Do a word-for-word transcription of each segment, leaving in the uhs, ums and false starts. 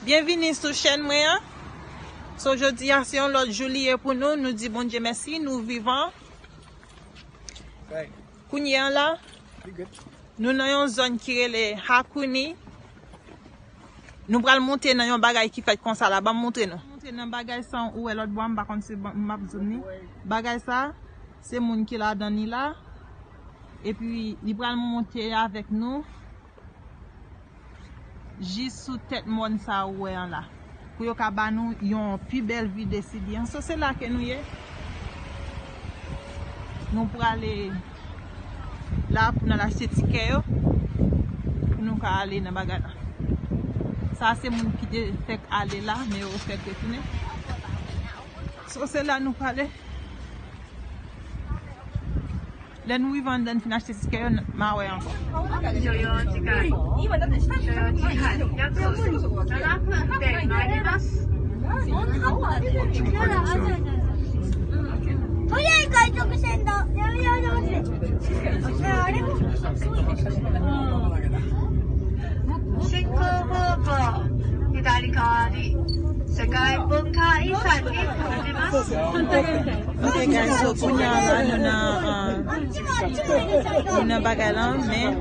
Byenvini sou chèn mwen an. So, jodi a se yon lòt jou li ye pou nou. Nou di Bondye mèsi, nou vivan. Kounye a la, nou nan yon zòn ki rele Hakouni. Nou pral monte nan yon bagay ki fèt konsa la. Ban m montre nou. Monte nan bagay sa ou wè lòt bò a, m pa konn si m ap zoom ni. Bagay sa, se moun ki ladan ni la. Epi, li pral monte avèk nou jis sou tèt mòn sa ou wè an la. Pou yo ka ba nou yon pi bèl vi de Sidi an. So, se la ke nou ye. Nou prale la pou n al achte tikè yo. Pou nou ka ale nan bagay la. Sa se moun ki te fèk ale la, men yo fèk retounen. So, se la nou prale. Lè nou rive anndan, n fin achte tikè yo, n-, m a wè ankò. 所要時間、所要時間、約なな分で参ります。 進行方向、左側に世界文化遺産になります。 Ok, guys, so kounye a la, nou nan, uh, nou nan bagay lan, men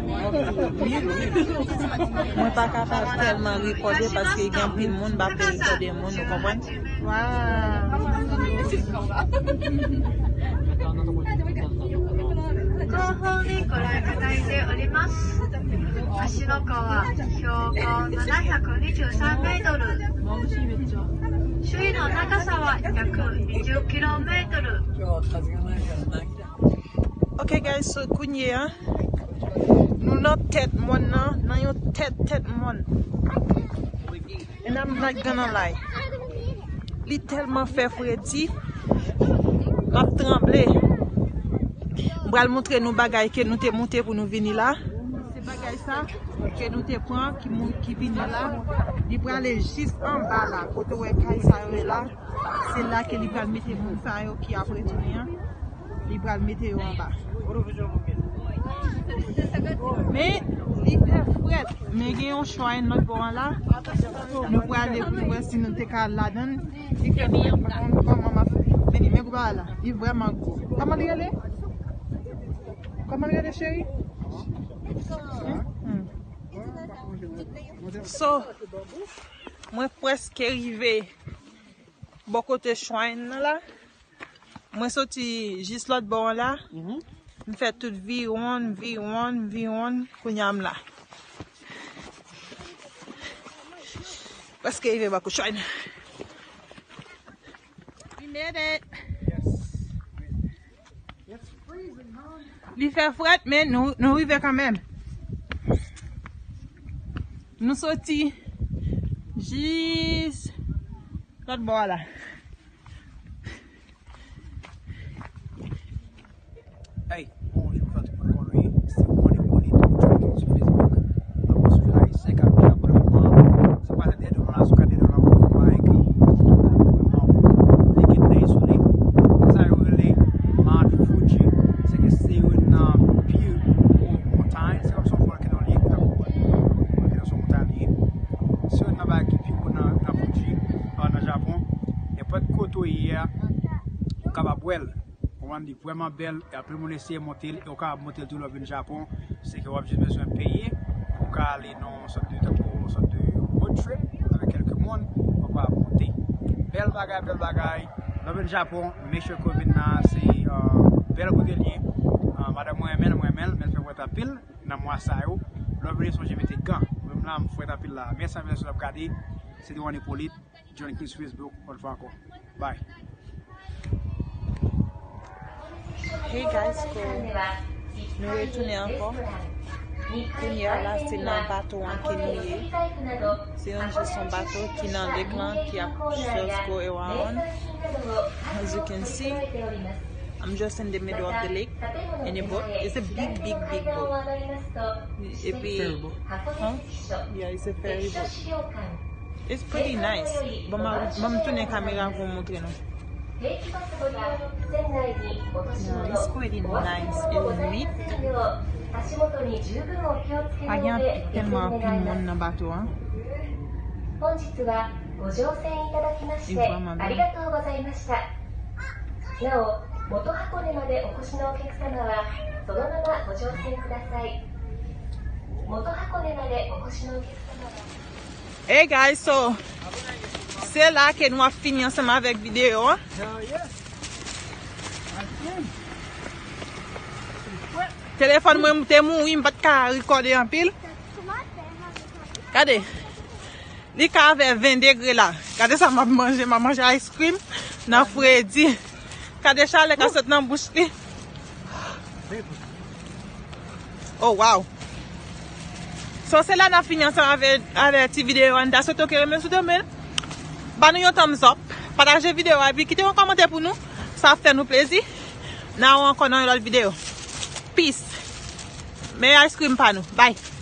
mwen pa kapab tèlman rekòde paske gen anpil moun, m pa vle rekòde moun, ou konprann? Wow. 後方にご来方いております。芦ノ湖は標高ななひゃくにじゅうさんメートル。周囲の長さは約にじゅうキロメートル。 Ok, guys, so kounye a, nou nan tèt mòn nan, nan yon tèt, tèt mòn. And I'm not gonna lie. Li tèlman fè fredi, m ap tranble. M pral montre nou bagay ke nou te monte pou nou vini la. Se bagay sa ke nou te pran, ki moun ki vini la, li prale jis anba la, kote w wè kay sa yo ye la. Se la ke li pral mete moun sa yo ki ap retounen an. Li pral mete yo anba. Men, li fè frèt. Men gen yon shrine lòt bò an la. Nou prale pou nou wè si nou te ka al ladan l. Li fè frèt. M pa konn kòman m ap vini. Men gwo bagay la. Li vrèman gwo. Kòman li rele? Kòman li rele, cheri? Hmm. So, mwen prèske rive bò kote shrine nan la. Mwen soti jis lòt bò an la. M fè tout viwonn, viwonn, viwonn. Kounye a m la. Prèske rive bò kote shrine. We made it. Li fè frèt, men nou, nou rive kanmenm. Nou soti jis lòt bò a la. Hey, bonjou, fè tout moun konnen se One Money Johnny sou Facebook. Ankò sou Ayisyen k ap viv pou le moman. Se pa dèyè do nou la, sou ka dèyè do nou la, pou nou pa ekri. Li gen nèj sou li. Sa yo rele Mount Fuji. Se ke se youn nan pi wo montay, se kòm se yon volkano li ye, ki ta konprann. Volkano se yon montay li ye. Se youn nan bagay ki pi wo nan, nan Fuji, nan Japon. Nenpòt kote w ye a, ou kapab wè l. Ou konprann, li vrèman bèl, e anpil moun eseye monte l, e ou kapab monte l tou lè w vin Japon. Se ke w ap jis bezwen peye pou w ka ale nan yon sòt de, tankou yon sòt de road trip avèk kèlke moun, ou kapab monte. Bèl bagay, bèl bagay. Lè w vin Japon, make sure ke w vin nan, se, euh, bèl kote l ye. Euh, madanm mwen renmen l, mwen renmen l, men l fè frèt anpil nan mwa sa yo. Lè w vini, sonje mete gan. Mwen menm la, m frèt anpil la. Mèsi anpil si w ap gade. Se te One Hippolyte, Johnny King sou Facebook, yon lòt fwa ankò. Bye. Hey guys, ko nou retounen ankò. Kounye a la, se nan bato an ke nou ye. Se yon, jis yon bato ki nan lake lan, ki ap just go around. As you can see, I'm just in the middle of the lake in a boat. It's a big, big, big boat. Epi, huh? Yeah, it's a ferry boat. It's pretty nice. Ban m, ban m tounen kamera pou m montre nou. Yeah, it's pretty nice. E nwit. Pa gen tèlman anpil moun nan bato a. 本日はご乗船いただきましてありがとうございました。なお、元箱根までお越しのお客様はそのままご乗船ください。元箱根までお越しのお客様は Hey guys, so se la ke nou ap fini ansanm avèk videyo an. Telefòn mwen te mouri, m pa t ka rekòde anpil. Gade, li ka avè ven degre la. Gade sa m ap manje, m ap manje ice cream nan fredi. Gade chalè k ap sot nan bouch li. Oh wow. So se la n ap fini ansanm avè, avè ti videyo an. That's all, ok, renmen sou domen. Ban nou yon thumbs up, pataje videyo a, epi kite yon kòmantè pou nou. Sa ap fè nou plezi. N a wè ankò nan yon lòt videyo. Peace. Men ice cream pa nou. Bye.